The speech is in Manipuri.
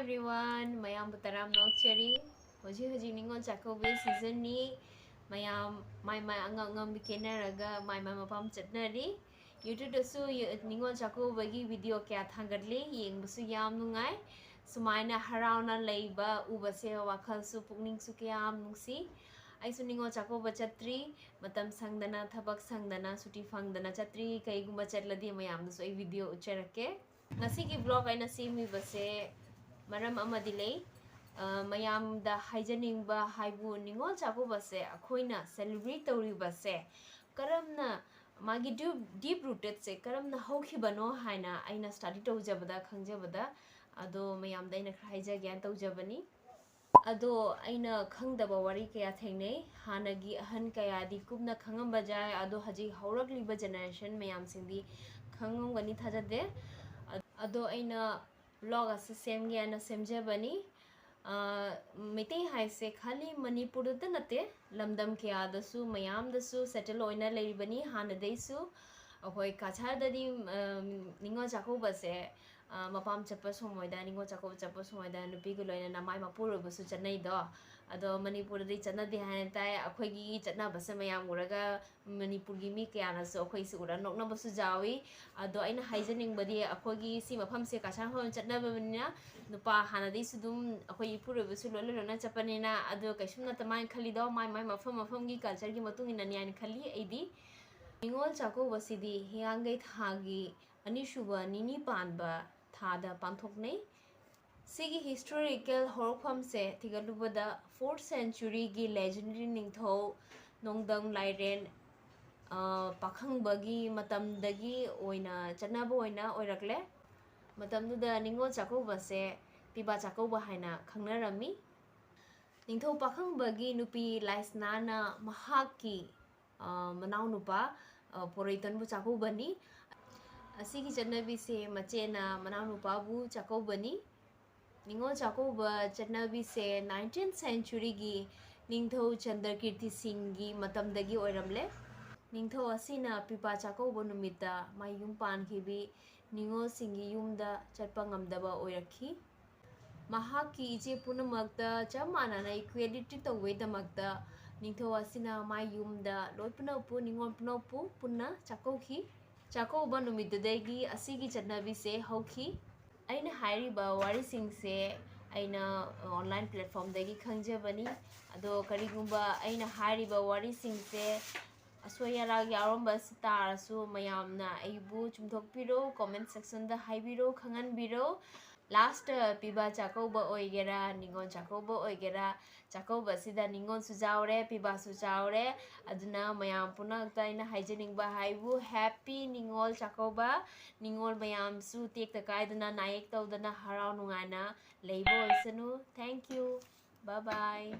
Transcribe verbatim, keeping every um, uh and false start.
Everyone, ꯃꯌꯥꯝꯕꯨ ꯇꯔꯥꯝꯅ ꯑꯣꯛꯆꯔꯤ꯫ ꯍꯧꯖꯤꯛ ꯍꯧꯖꯤꯛ ꯅꯤꯉꯣꯜ ꯆꯥꯛꯀꯧꯕꯒꯤ seasonꯅꯤ꯫ ꯃꯌꯥꯝ ꯃꯥꯏ ꯃꯥꯏ ꯑꯉꯝ ꯑꯉꯝꯕ ꯀꯦꯅꯔꯒ ꯃꯥꯏ ꯃꯥꯏ ꯃꯄꯥꯝ ꯆꯠꯅꯔꯤ꯫ YouTubeꯇꯁꯨ ꯌ-, ꯅꯤꯉꯣꯜ ꯆꯥꯛꯀꯧꯕꯒꯤ video ꯀꯌꯥ ꯊꯥꯡꯒꯠꯂꯤ, ꯌꯦꯡꯕꯁꯨ ꯌꯥꯝ ꯅꯨꯡꯉꯥꯏ꯫ ꯁꯨꯃꯥꯏꯅ ꯍꯔꯥꯎꯅ ꯂꯩꯕ ꯎꯕꯁꯦ ꯋꯥꯈꯜꯁꯨ ꯄꯨꯛꯅꯤꯡꯁꯨ ꯀꯌꯥꯝ ꯅꯨꯡꯁꯤ꯫ ꯑꯩꯁꯨ ꯅꯤꯉꯣꯜ ꯆꯥꯛꯀꯧꯕ ꯆꯠꯇ꯭ꯔꯤ, ꯃꯇꯝ ꯁꯪꯗꯅ, ꯊꯕꯛ ꯁꯪꯗꯅ, ꯁꯨꯇꯤ ꯐꯪꯗꯅ ꯆꯠꯇ꯭ꯔꯤ꯫ ꯀꯩꯒꯨꯝꯕ ꯆꯠꯂꯗꯤ ꯃꯌꯥꯝꯗꯁꯨ ꯑꯩ video ꯎꯠꯆꯔꯛꯀꯦ꯫ ꯉꯁꯤꯒꯤ vlog ꯑꯩꯅ ꯁꯦꯝꯃꯤꯕꯁꯦ ꯃꯔꯝ ꯑꯃꯗꯤ ꯂꯩ꯫ ꯑ, ꯃꯌꯥꯝꯗ ꯍꯥꯏꯖꯅꯤꯡꯕ ꯍꯥꯏꯕꯨ, ꯅꯤꯉꯣꯜ ꯆꯥꯛꯀꯧꯕꯁꯦ ꯑꯩꯈꯣꯏꯅ celebrate ꯇꯧꯔꯤꯕꯁꯦ ꯀꯔꯝꯅ, ꯃꯥꯒꯤ deep, deep rootedꯁꯦ ꯀꯔꯝꯅ ꯍꯧꯈꯤꯕꯅꯣ ꯍꯥꯏꯅ ꯑꯩꯅ study ꯇꯧꯖꯕꯗ, ꯈꯪꯖꯕꯗ, ꯑꯗꯣ ꯃꯌꯥꯝꯗ ꯑꯩꯅ ꯈꯔ ꯍꯥꯏꯖꯒꯦꯅ ꯇꯧꯖꯕꯅꯤ꯫ ꯑꯗꯣ ꯑꯩꯅ ꯈꯪꯗꯕ ꯋꯥꯔꯤ ꯀꯌꯥ ꯊꯦꯡꯅꯩ꯫ ꯍꯥꯟꯅꯒꯤ ꯑꯍꯟ ꯀꯌꯥꯗꯤ ꯀꯨꯞꯅ ꯈꯪꯉꯝꯕ ꯌꯥꯏ, ꯑꯗꯣ ꯍꯧꯖꯤꯛ ꯍꯧꯔꯛꯂꯤꯕ generation ꯃꯌꯥꯝꯁꯤꯡꯗꯤ ꯈꯪꯉꯝꯒꯅꯤ ꯊꯥꯖꯗꯦ꯫ ꯑ-, ꯑꯗꯣ ꯑꯩꯅ vlog ꯑꯁꯤ ꯁꯦꯝꯒꯦꯅ ꯁꯦꯝꯖꯕꯅꯤ꯫ ꯑ, ꯃꯩꯇꯩ ꯍꯥꯏꯁꯦ ꯈꯥꯂꯤ ꯃꯅꯤꯄꯨꯔꯗꯇ ꯅꯠꯇꯦ, ꯂꯝꯗꯝ ꯀꯌꯥꯗꯁꯨ, ꯃꯌꯥꯝꯗꯁꯨ settle ꯑꯣꯏꯅ ꯂꯩꯔꯤꯕꯅꯤ ꯍꯥꯟꯅꯗꯩꯁꯨ꯫ ꯑꯩꯈꯣꯏ ꯀꯆꯥꯔꯗꯗꯤ, ꯑ, ꯅꯤꯉꯣꯜ ꯆꯥꯛꯀꯧꯕꯁꯦ, ꯑ, ꯃꯄꯥꯝ ꯆꯠꯄ ꯁꯣꯃꯣꯏꯗ, ꯅꯤꯉꯣꯜ ꯆꯥꯛꯀꯧꯕ ꯆꯠꯄ ꯁꯣꯃꯣꯏꯗ ꯅꯨꯄꯤꯒ ꯂꯣꯏꯅꯅ ꯃꯥꯏ ꯃꯄꯨꯔꯣꯏꯕꯁꯨ ꯆꯠꯅꯩꯗꯣ꯫ ꯑꯗꯣ ꯃꯅꯤꯄꯨꯔꯗꯗꯤ ꯆꯠꯅꯗꯦ ꯍꯥꯏꯅ ꯇꯥꯏ꯫ ꯑꯩꯈꯣꯏꯒꯤ ꯆꯠꯅꯕꯁꯦ ꯃꯌꯥꯝ ꯎꯔꯒ ꯃꯅꯤꯄꯨꯔꯒꯤ ꯃꯤ ꯀꯌꯥꯅꯁꯨ ꯑꯩꯈꯣꯏꯁꯤ ꯎꯔ ꯅꯣꯛꯅꯕꯁꯨ ꯌꯥꯎꯏ꯫ ꯑꯗꯣ ꯑꯩꯅ ꯍꯥꯏꯖꯅꯤꯡꯕꯗꯤ, ꯑꯩꯈꯣꯏꯒꯤ ꯁꯤ ꯃꯐꯝꯁꯦ ꯀꯆꯥꯔ ꯃꯐꯝ ꯆꯠꯅꯕꯅꯤꯅ ꯅꯨꯄꯥ ꯍꯥꯟꯅꯗꯩꯁꯨ ꯑꯗꯨꯝ ꯑꯩꯈꯣꯏ ꯏꯄꯨꯔꯣꯏꯕꯁꯨ ꯂꯣꯏꯅ ꯂꯣꯏꯅ ꯆꯠꯄꯅꯤꯅ, ꯑꯗꯣ ꯀꯩꯁꯨꯝ ꯅꯠꯇ ꯃꯥꯏꯅ ꯈꯜꯂꯤꯗꯣ, ꯃꯥꯏ ꯃꯥꯏ ꯃꯐꯝ ꯃꯐꯝꯒꯤ cultureꯒꯤ ꯃꯇꯨꯡ ꯏꯟꯅꯅꯤ ꯍꯥꯏꯅ ꯈꯜꯂꯤ ꯑꯩꯗꯤ꯫ ꯅꯤꯉꯣꯜ ꯆꯥꯛꯀꯧꯕꯁꯤꯗꯤ ꯍꯤꯌꯥꯡꯒꯩ ꯊꯥꯒꯤ ꯑꯅꯤꯁꯨꯕ ꯅꯤꯅꯤ ꯄꯥꯟꯕ ꯊꯥꯗ ꯄꯥꯡꯊꯣꯛꯅꯩ꯫ ꯁꯤꯒꯤ historical ꯍꯧꯔꯛꯐꯝꯁꯦ ꯊꯤꯒꯠꯂꯨꯕꯗ fourth centuryꯒꯤ legendary ꯅꯤꯡꯊꯧ ꯅꯣꯡꯗꯝ ꯂꯥꯏꯔꯦꯟ, ꯑ, ꯄꯥꯈꯪꯕꯒꯤ ꯃꯇꯝꯗꯒꯤ ꯑꯣꯏꯅ ꯆꯠꯅꯕ ꯑꯣꯏꯅ ꯑꯣꯏꯔꯛꯂꯦ꯫ ꯃꯇꯝꯗꯨꯗ ꯅꯤꯉꯣꯜ ꯆꯥꯛꯀꯧꯕꯁꯦ ꯄꯤꯕꯥ ꯆꯥꯛꯀꯧꯕ ꯍꯥꯏꯅ ꯈꯪꯅꯔꯝꯃꯤ꯫ ꯅꯤꯡꯊꯧ ꯄꯥꯈꯪꯕꯒꯤ ꯅꯨꯄꯤ ꯂꯥꯏꯁꯅꯥꯅ ꯃꯍꯥꯛꯀꯤ, ꯑ, ꯃꯅꯥꯎꯅꯨꯄꯥ, ꯑ, ꯄꯣꯔꯩꯇꯣꯟꯕꯨ ꯆꯥꯛꯀꯧꯕꯅꯤ꯫ ꯑꯁꯤꯒꯤ ꯆꯠꯅꯕꯤꯁꯦ ꯃꯆꯦꯅ ꯃꯅꯥꯎꯅꯨꯄꯥꯕꯨ ꯆꯥꯛꯀꯧꯕꯅꯤ꯫ ꯅꯤꯉꯣꯜ ꯆꯥꯛꯀꯧꯕ ꯆꯠꯅꯕꯤꯁꯦ nineteenth centuryꯒꯤ ꯅꯤꯡꯊꯧ ꯆꯟꯗ꯭ꯔꯀꯤꯔꯇꯤ ꯁꯤꯡꯒꯤ ꯃꯇꯝꯗꯒꯤ ꯑꯣꯏꯔꯝꯂꯦ꯫ ꯅꯤꯡꯊꯧ ꯑꯁꯤꯅ ꯄꯤꯕꯥ ꯆꯥꯛꯀꯧꯕ ꯅꯨꯃꯤꯠꯇ ꯃꯌꯨꯝ ꯄꯥꯟꯈꯤꯕꯤ ꯅꯤꯉꯣꯜꯁꯤꯡꯒꯤ ꯌꯨꯝꯗ ꯆꯠꯄ ꯉꯝꯗꯕ ꯑꯣꯏꯔꯛꯈꯤ꯫ ꯃꯍꯥꯛꯀꯤ ꯏꯆꯦ ꯄꯨꯝꯅꯃꯛꯇ ꯆꯞ ꯃꯥꯟꯅꯅ equality ꯇꯧꯕꯒꯤꯗꯃꯛꯇ ꯅꯤꯡꯊꯧ ꯑꯁꯤꯅ ꯃꯥꯏ ꯌꯨꯝꯗ ꯂꯣꯏ ꯄꯨꯝꯅꯃꯛꯄꯨ, ꯅꯤꯉꯣꯜ ꯄꯨꯝꯅꯃꯛꯄꯨ ꯄꯨꯟꯅ ꯆꯥꯛꯀꯧꯈꯤ꯫ ꯆꯥꯛꯀꯧꯕ ꯅꯨꯃꯤꯠꯇꯨꯗꯒꯤ ꯑꯁꯤꯒꯤ ꯆꯠꯅꯕꯤꯁꯦ ꯍꯧꯈꯤ꯫ ꯑꯩꯅ ꯍꯥꯏꯔꯤꯕ ꯋꯥꯔꯤꯁꯤꯡꯁꯦ ꯑꯩꯅ online platformꯗꯒꯤ ꯈꯪꯖꯕꯅꯤ꯫ ꯑꯗꯣ ꯀꯔꯤꯒꯨꯝꯕ ꯑꯩꯅ ꯍꯥꯏꯔꯤꯕ ꯋꯥꯔꯤꯁꯤꯡꯁꯦ ꯑꯁꯣꯏ ꯑꯔꯥꯛ ꯌꯥꯎꯔꯝꯕ ꯇꯥꯔꯁꯨ ꯃꯌꯥꯝꯅ ꯑꯩꯕꯨ ꯆꯨꯝꯊꯣꯛꯄꯤꯔꯣ, comment sectionꯗ ꯍꯥꯏꯕꯤꯔꯣ, ꯈꯪꯍꯟꯕꯤꯔꯣ꯫ Lastꯇ ꯄꯤꯕꯥ ꯆꯥꯛꯀꯧꯕ ꯑꯣꯏꯒꯦꯔꯥ, ꯅꯤꯉꯣꯜ ꯆꯥꯛꯀꯧꯕ ꯑꯣꯏꯒꯦꯔꯥ, ꯆꯥꯛꯀꯧꯕ ꯑꯁꯤꯗ ꯅꯤꯉꯣꯜꯁꯨ ꯌꯥꯎꯔꯦ, ꯄꯤꯕꯥꯁꯨ ꯌꯥꯎꯔꯦ꯫ ꯑꯗꯨꯅ ꯃꯌꯥꯝ ꯄꯨꯝꯅꯃꯛꯇ ꯑꯩꯅ ꯍꯥꯏꯖꯅꯤꯡꯕ ꯍꯥꯏꯕꯨ, happy ꯅꯤꯉꯣꯜ ꯆꯥꯛꯀꯧꯕ꯫ ꯅꯤꯉꯣꯜ ꯃꯌꯥꯝꯁꯨ ꯇꯦꯛꯇ ꯀꯥꯏꯗꯅ, ꯅꯥꯌꯦꯛ ꯇꯧꯗꯅ, ꯍꯔꯥꯎ ꯅꯨꯡꯉꯥꯏꯅ ꯂꯩꯕ ꯑꯣꯏꯁꯅꯨ꯫ Thank you. Bye bye.